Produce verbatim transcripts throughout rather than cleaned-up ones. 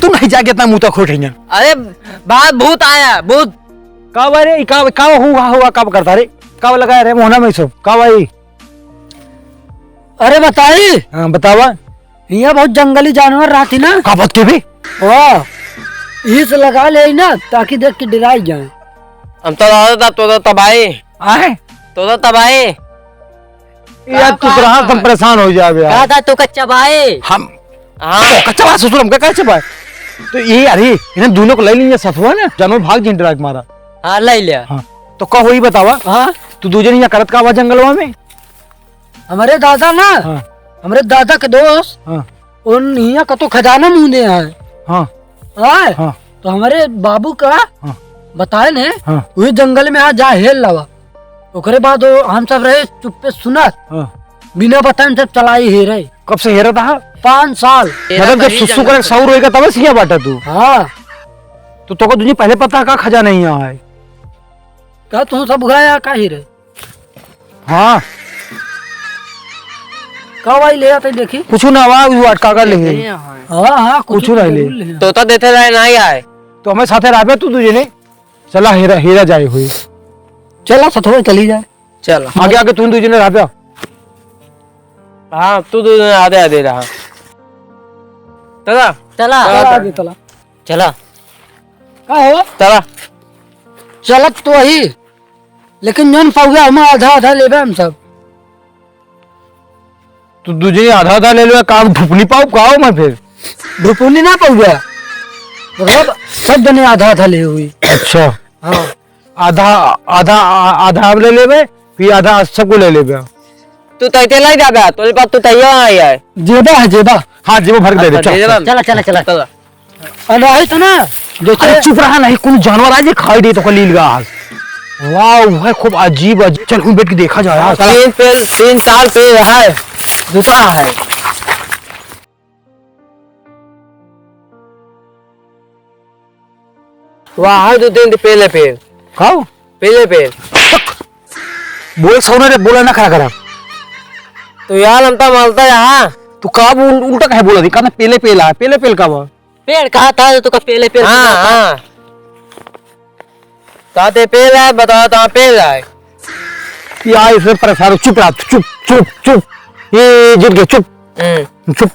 तू नहीं जाके इतना मुंह तो खोट है। अरे बाप, भूत आया, भूत। का बा रे? का, का हुआ, हुआ, का करता रे? का लगा रे मोहना में सब? का भाई? अरे बताई। हाँ, बतावा। हियाँ बहुत जंगली जानवर रहती ना। का बात के भी? हाँ। इस लगा ले ना, ताकि देख के डराई जाए। हम तो दादा था, तो, तो तबाही। आए? तो, तो तबाही। यार, तू तो रहा, हम परेशान हो जावे यार। दादा, तो कच्चा भाई। हम हाँ। तो कच्चा भाई, ससुर, हमका कच्चा भाई। तो ये, अरे, इन्हें दोनों को ले लीजिए ससुआ ना, जानवर भाग जिन डरा के मारा। हाँ, ले लिया। हाँ, तो का होई बतावा? हाँ। तू दू जने यहाँ करत का बा जंगलवा में? हमरे दादा ना, हाँ। हमरे दादा के दोस्त, हाँ। उन हियाँ कतो खजाना मूंदे हैं। हाँ। आए? हाँ। तो हमरे बाबू का हाँ। बताए ने, हाँ। वही जंगल में आ जा हेर लावा। ओकरे बाद वो हम सब रहे चुप्पे सुनत, हाँ। बिना बताए सब चलाई हेरे। कब से हेरत हा? पाँच साल। मतलब जब सुसु करे सौर होएगा तब सिया बाटा तू। हाँ। तो तोको तुझे पहले पता का खजाना हियाँ है? का तू सब उगाया का हेरे? हाँ। का भाई ले आते देखी? कुछ ना हुआ, वो अटका कर ले। हाँ, हाँ, कुछ कुछ ना ले। जरूर ले। तोता देते रहे ना ही आए। तो हमें साथे रहबे तू दू जने। चला हीरा, हीरा जाए हुई। चला सथवा चली जाए। चल। आगे, आगे तू दू जने रहबे। हाँ, तू दू जने आधे, आधे रहा। चला। चला। चला। चला आगे, चला। चला। का हो? चला। चलत तो वही, लेकिन जौन पौवा हम आधा, आधा लेबे हम सब। तो दू जने आधा आधा ले लेबे, का ढुपनी पाउब का मैं फिर? ढुपनी ना पाउबे, मतलब सब जने आधा आधा ले हुई। अच्छा। हाँ। आधा, आधा, आ-, आधा आप ले लेबे, फिर आधा सबको ले लेबे। तू तैते लाई जाबे, तोरे पास तो तैयो आई है। जेबा है, जेबा। हाँ, जेबा भर के दे दे, अच्छा, चल। जेबा में। चला, चला, चला। चला। अरे, आई तो ना, जो अरे, चुप रहा, नहीं, कौन जानवर आ जे खाई दे तो का लील गा आज। वाह, वह खूब अजीब, अजीब। चल, हम बैठ के देखा जाए आज। तीन पेल, तीन चार पेल है। दूसरा है। वाह, है दो तीन पेले पेल। खाओ। पेले पेल। बोल सोना रे, बोला ना खड़ा करा। तो यार, हम तो मलता यहाँ। तू का बोल, उल्टा काहे बोला दी? कहना पेले पेला है, पेले पेल का बा? पेड़ कहा था, तो का पेले पेल हाँ, कहा था। हाँ। ताते पेल है, बताओ, तां पेल है। या, इसे परेशान हो, चुप रहा, चुप, चुप, चुप। ये जिन के चुप। हम्म। चुप।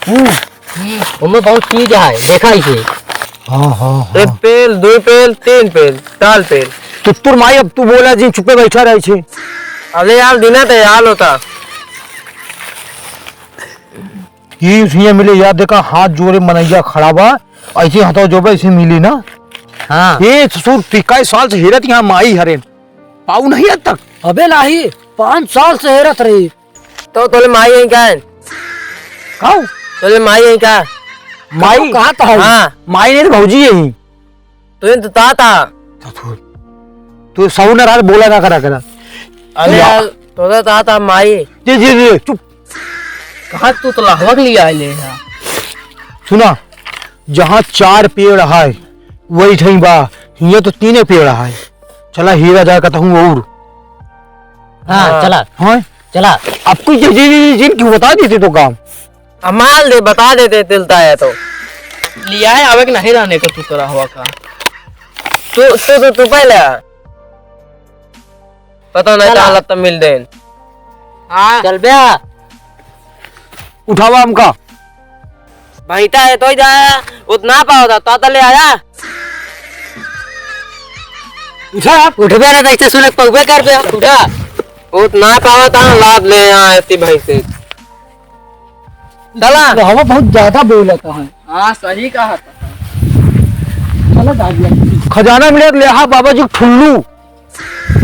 हम्म। उनमें बहुत चीज है, देखा इसे। हाँ, हाँ, हाँ। एक पेल, दो पेल, तीन पेल, चार पेल। तो तुर माई, अब तू बोला जी, चुप्पे बैठा रहे छे। अरे यार, दिना तो यार होता। ये हियाँ मिले यार, देखा हाथ जोड़े मनैया खड़ा बा, ऐसे हाथों जोड़े ऐसे मिली ना। हाँ। ए ससुर, तू इक्कीस साल से हेरत यहाँ माई हरेन, पाऊ नहीं आज तक। अबे नाही, पाँच साल से हेरत रही। तो तोले माई है क्या? काऊ? तोले माई है क्या? माई? कहाँ था? हाँ। माई नहीं तो भौजी है ही। तू तो ता था। तो तू, तू सहू न रहा, बोला ना करा करा। अरे या- यार, तो ता था माई। जी, जी, जी, चुप। कहाँ तू तो लहवक लिया है ले यहाँ? सुना, जहाँ चार पेड़ है, वही ठई बा, हियाँ तो तीने पेड़ है। चला हीरा जाए कहता हूँ और। हाँ, हाँ। चला। हाँ? चला। अब कोई जे, जे, जे, जिन क्यों बता देते तो काम? अमाल दे, बता देते तिलता है तो। लिया है, अब एक नहीं रहने को तू तो रहवा का। तू, तू, तू, तू पहले आ। पता नहीं चला। कहाँ लत्ता मिल देन। हाँ। चल बे। उठावा हमका। भैंटा है तो ही जाया, उतना पावता, तो तले आया। उठा। उठबे ना, देखते सुने पौबे कर बे, उठा। उतना पावता, लाद ले यहाँ ऐसी भैंसे। चला। हवा बहुत ज्यादा बोलता है। हाँ, सही कहा था। चलो, दादी। खजाना मिले ले, हाँ, बाबा जी, ठुल्लू।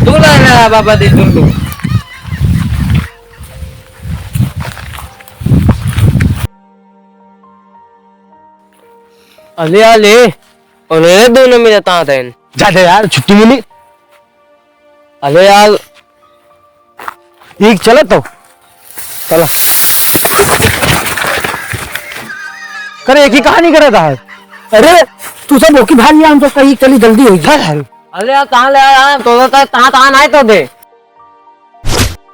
तू ला ना बाबा दे तुम लोग। अले, अले, अले, दोनों मिले ता देन। जा दे यार, छुट्टी मिली। अले यार। एक चले तो। चला। करे, एक ही कहानी करे था। अरे, तू सब ओकी भाई, हम तो कहीं चली जल्दी होई। चल, चल। अरे यार, कहाँ ले आया? तो, तो, कहाँ, कहाँ नहीं तो दे।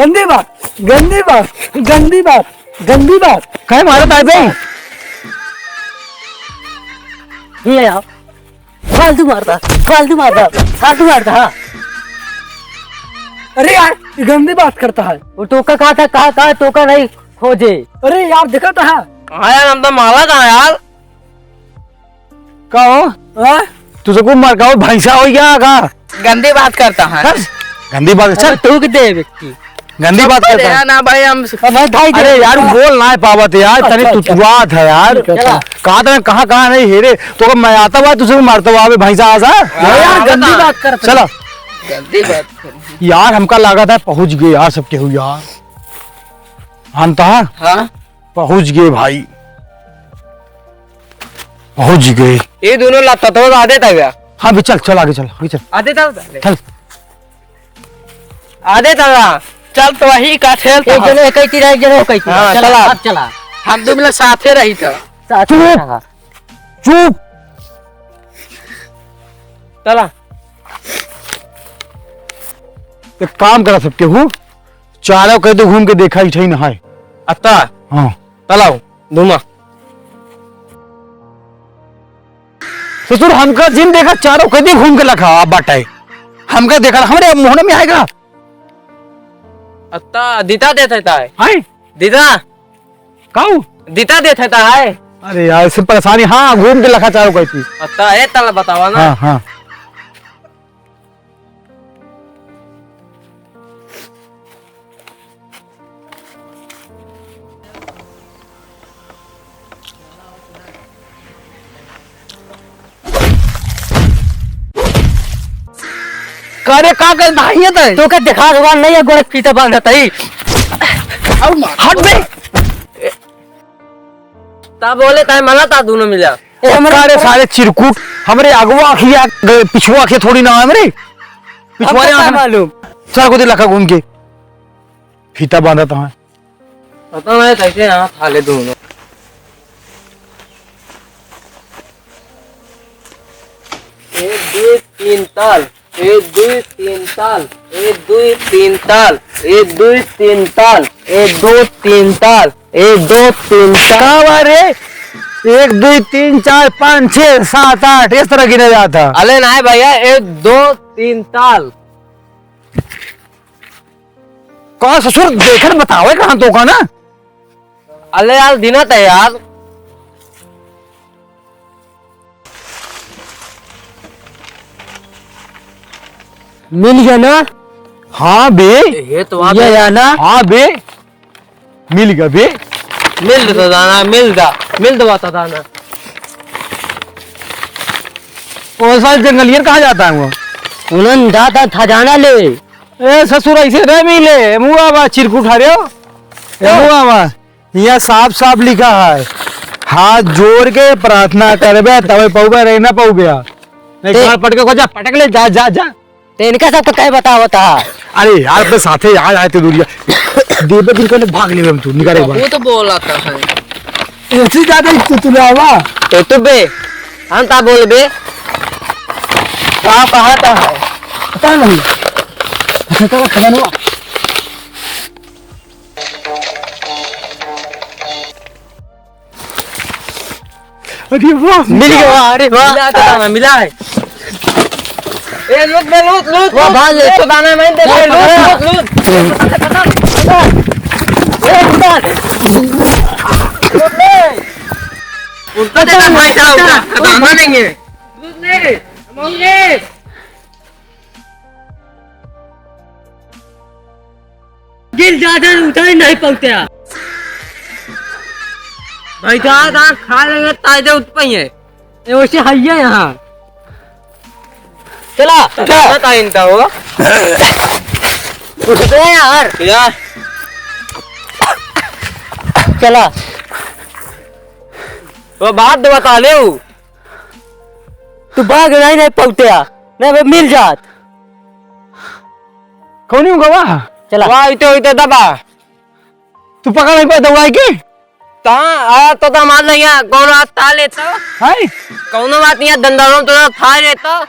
गंदी बात, गंदी बात, गंदी बात, गंदी बात। काहे मारत आहे बे? ये आओ। फालतू मारता, फालतू मारता, फालतू मारता, हाँ। अरे यार, ये गंदी बात करता है। वो टोका कहाँ था, कहाँ, कहाँ टोका नहीं खोजे? अरे यार, देखा था। हाँ यार, हम तो मारा था यार। का हो? हाँ? तू सबको मार का हो, भैंसा हो गया का? गंदी बात करता है। बस, गंदी बात, अरे चल। तू के दे व्यक्ति। गंदी बात करता है। ना भाई, हम अरे भाई, अरे यार, बोल ना पावत यार, अच्छा, तनी अच्छा। तुतुआत है यार। चला। कहा था, कहाँ, कहाँ नहीं हेरे, तो मैं आता हुआ तुझे मारता हुआ, अबे भैंसा आजा। अरे यार, हाँ, गंदी बता। बात करता है। चला। गंदी बात कर। यार, हमका लगा था पहुँच गए यार, सब केहू यार। अंतहा? हाँ? पहुँच गए भाई, पहुँच गए। ये दोनों ला तत्व आधे तक गया। हाँ भी चल, चल आगे चल, आगे चल। आधे तक चल। आधे तक आ। चल तो वही का खेल एक था। जने एक ही रह, एक जने एक ही हाँ, चला, चला। अब चला। हम दो मिला साथे रही था। साथे चुप। रहा। चुप। चला। एक काम करा सबके हूँ, चारों कह दे घूम के देखा, इठई न है। अत्ता। हाँ। चलाओ, धुमा। ससुर, हमका जिन देखा, चारों कह दे घूम के लखा, आप बाटे। हमका देखा, हमरे मोहन में आएगा। अत्ता, दीता देता है। हैं? दीता। काऊ? दीता देता है। अरे यार, इससे परेशानी, हाँ, घूम के लखा चारों कह दी। अत्ता, ए, तला बतावा ना। हाँ, हाँ। अरे का कर भाई है तै? तो का देखा दुकान नहीं है, गोड़े फीता बांधत है। आओ मार। हट बे। ता बोले ताई मला ता दोनों मिला। ए, हमरे का रे सारे चिरकुट, हमरे अगवा आँखिया, ग-, पिछुआ आँखिया थोड़ी ना है हमरे। पिछुआ हमको आँख का ना। मालूम? सर को दे लखा घूम के। फीता बांधत है। पता नहीं कैसे हाथ हाले दोनों। एक, दो, तीन ताल। एक, दो, तीन ताल। एक, दो, तीन ताल। एक, दो, तीन ताल। एक, दो, तीन ताल। एक, दो, तीन ताल। का बा रे? एक, दो, तीन, चार, पाँच, छः, सात, आठ, इस तरह गिना जाता। अले नाहीं भैया, एक, दो, तीन ताल। का ससुर देखन बतावे कहाँ तो का ना? अले यार, दिना त यार। मिल गया ना? हाँ बे। ये तो बात ये है। है ना? हाँ बे। मिल गया बे। मिल तो दाना, मिल दा, मिल दवा तो दाना। ओ साल जंगलियन कहाँ जाता है वो? उन्हन जाता था जाना ले। ए ससुर, ऐसे न मिले, मुआ बा चिरकुट हरे हो। ए मुआ बा, यहाँ साफ साफ लिखा है, हाथ जोड़ के प्रार्थना करबे तबे पौबे, रह ना पौबे। नहीं ते गाल पटके को जा, पटक ले, जा, जा, जा। ते इनका सबका कहे बतावत हा? अरे यार, अपने साथे यार आए थे दूरिया। देबे दिन कहले भाग लेबे हम तू, निकाले बाहर। वो तो बोला था है। ऐसी ज्यादा ही तुतुलावा। तो तू बे, हम ता बोल बे। का कहा था है? पता नहीं। अच्छा, चलो, खजानवा। अरे वाह। मिल गया, वाह, अरे वाह। मिला था, मिला है। ए, लूट बे, लूट, लूट, वाह, लूट। भाग ले। ए, तो दाना मैं दे दे, लूट, लूट, लूट। ए, उधर। लूट ले। उधर देखा भाई, चला, उधर। दाना नहीं है। लूट ले, मांग ले। दिल ज्यादा उधर नहीं पहुंचते हैं। भाई, ज्यादा खा लेंगे, ताजे उठ पाएंगे। ये वैसे हइया यहाँ। चला, चला। चला, ताइन ता हो। उठ गए यार। यार। चला। वो बात तो बता ले। तू भाग नहीं, नहीं पहुंचते यार। नहीं, बे, मिल जात। कौन ही गवा? चला। वाह, इते, इते दबा। तू पकड़ नहीं पाए दवाई के? कहाँ? आ, तो, तो मार नहीं है। कौन बात था लेता? हाय? कौनो बात नहीं है, दंडारों तो था लेता।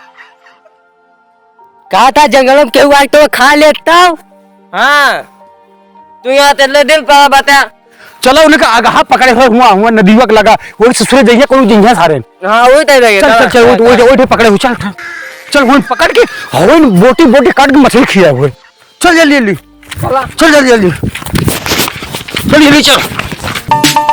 कहा था जंगलों में केहू आए तो खा लेता। हाँ। तू यहाँ तेरे दिल पर बता। चलो उनका आगहा पकड़े हुए हुआ, हुआ नदीवा के लगा। वही ससुरे जइया, कोनो जइया सारे। हाँ, वही तय लगे। चल, चल, चल, वही, वही, वही पकड़े हुए, चल, चल। चल, वही पकड़ के, वही बोटी, बोटी काट के मछली खिया हुए। चल, जल्दी, जल्दी। चला। चल, जल्दी, जल्दी। चल, जल्दी, चल।